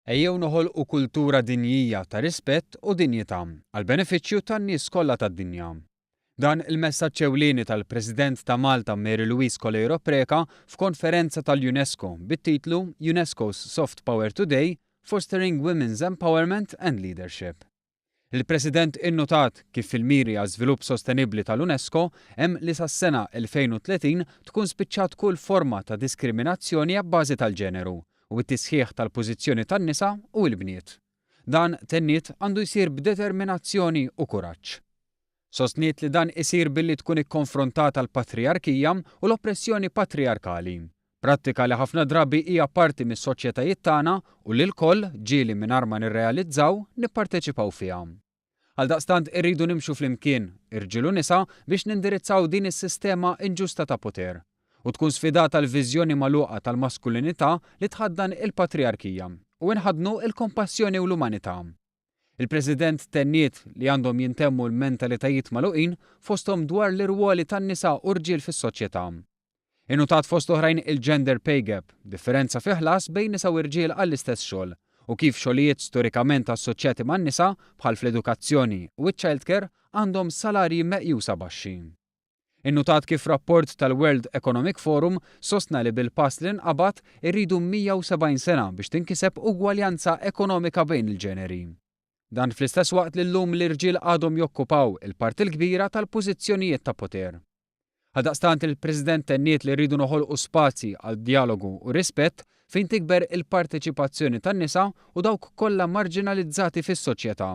Ejjew noħolqu kultura dinjija ta' rispett u dinjità għall-benefiċċju tan-nies kollha tad-dinja. Dan il-messaġġ ewlieni tal-President ta' Malta Mary Louise Coleiro Preca f'konferenza tal-UNESCO bit-titlu UNESCO's Soft Power Today, Fostering Women's Empowerment and Leadership. Il-President innutat kif fil-miri għal żvilupp sostenibbli tal-UNESCO hemm li sas-sena 2030 tkun spiċċat kull forma ta' diskriminazzjoni abbażi tal-ġeneru u t-tisħiħ tal-pożizzjoni tan-nisa u l-bniet. Dan, tenniet, għandu jsir b'determinazzjoni u kuraġġ. Sostniet li dan isir billi tkun ikkonfrontata l-patrijarkija u l-oppressjoni patrijarkali, prattika li ħafna drabi hija parti mis-soċjetajiet tagħna u li lkoll, ġieli mingħajr ma nirrealizzaw, nipparteċipaw fiha. Għaldaqstant irridu nimxu flimkien, irġiel u nisa, biex nindirizzaw din is-sistema inġusta ta' poter, u tkun sfidata l-viżjoni magħluqa tal-maskulinità li tħaddan il-patrijarkija, u inħaddnu l-kompassjoni u l-umanità. Il-President tenniet li għandhom jintemmu l-mentalitajiet magħluqin fosthom dwar l-irwoli tan-nisa u rġiel fis-soċjetà. Innutat fost oħrajn il-gender pay gap, differenza fi ħlas bejn nisa u rġiel għall-istess xogħol, u kif xogħlijiet storikament assoċjati man-nisa, bħal fl-edukazzjoni u ċ-childcare, għandhom salarji meqjusa baxxi. Innutat kif rapport tal-World Economic Forum sostna li bil-pass li nqabad irridu 170 sena biex tinkiseb ugwaljanza ekonomika bejn il-ġeneri. Dan fl-istess waqt li llum l-irġiel għadhom jokkupaw il-parti l-kbira tal-pożizzjonijiet ta' poter. Għaldaqstant il-President tenniet li rridu noħolqu spazji għal djalogu u rispett fejn tikber il-parteċipazzjoni tan-nisa u dawk kollha marġinalizzati fis-soċjetà.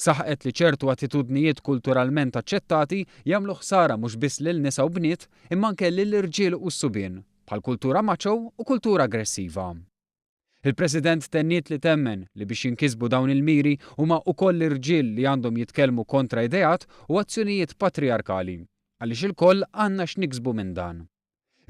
Saħqet li ċertu attitudnijiet kulturalment aċċettati jagħmlu ħsara mhux biss lil nisa u bniet imma anke lil irġiel u s-subien, bħal kultura macho u kultura aggressiva. Il-President tenniet li temmen li biex jinkisbu dawn il-miri huma wkoll l-irġiel li għandhom jitkellmu kontra ideat u azzjonijiet patrijarkali, għaliex ilkoll għandna x'niksbu minn dan.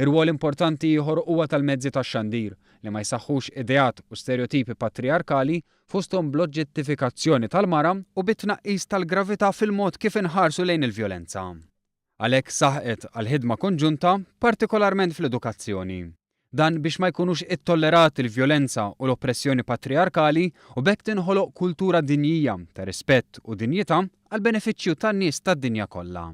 Ir-rwol importanti ieħor huwa tal-mezzi tax-xandir, li ma jsaħħux ideat u stereotipi patrijarkali, fosthom bl-oġġettifikazzjoni tal-mara u bit-tnaqqis tal-gravità fil-mod kif inħarsu lejn il-vjolenza. Għalhekk saħqet għal ħidma konġunta, partikolarment fl-edukazzjoni. Dan biex ma jkunux ittollerati l-vjolenza u l-oppressjoni patrijarkali u b'hekk tinħoloq kultura dinjija ta' rispett u dinjità għall-benefiċċju tan-nies tad-dinja kollha.